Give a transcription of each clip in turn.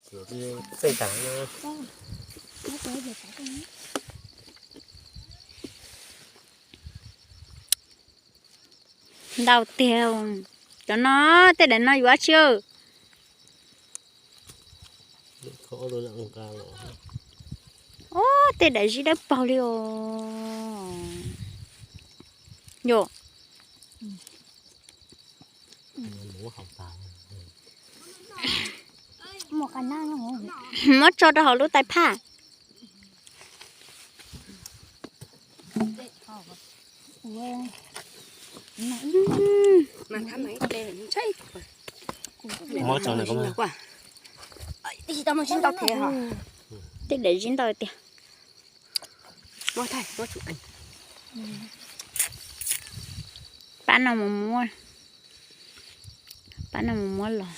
Txeej tas na. Ntau tiag. Cov no, tej daim no yuav dab tsi? Ub, tej daim zib dawb paug li os. Yom. Muab tso rau hauv lub tais phaj. Tej daim zib ntau tiag. Pab no mus muab, pab no mus muab los.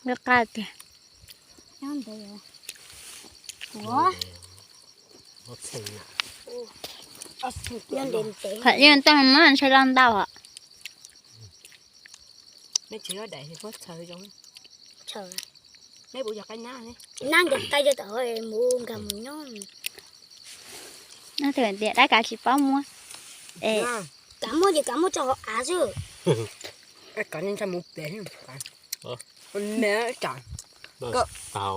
Nqaij tiag. Qhov yeej toj no ntshai loj ntau hos. Nab nkag qai rau tom mus nkag mus nyob. Dab kav tsis paub muab. Kav muab ces kav muab tso hauv av xwb. Tau,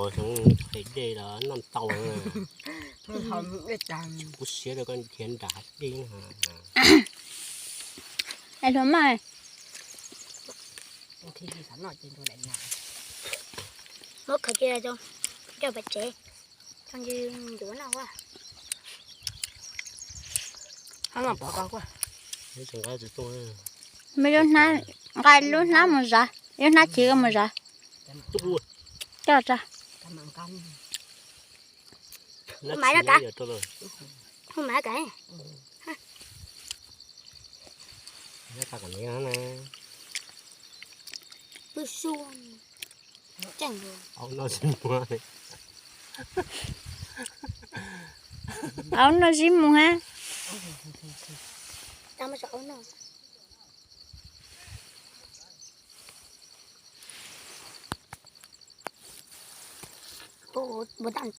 qheb dej los noj tau. Kuv siab rau koj nrhiav nram hav dej. Hluas maj, muab khaws cia coj pem tsev, coj ncuav noj. Me lub hnab, nqa lub hnab mus zav, lub hnab chiv mus zav. Coj tso. Hu maiv rau kav. Hu maiv kav. Aub noj zib mus hab. Ua tab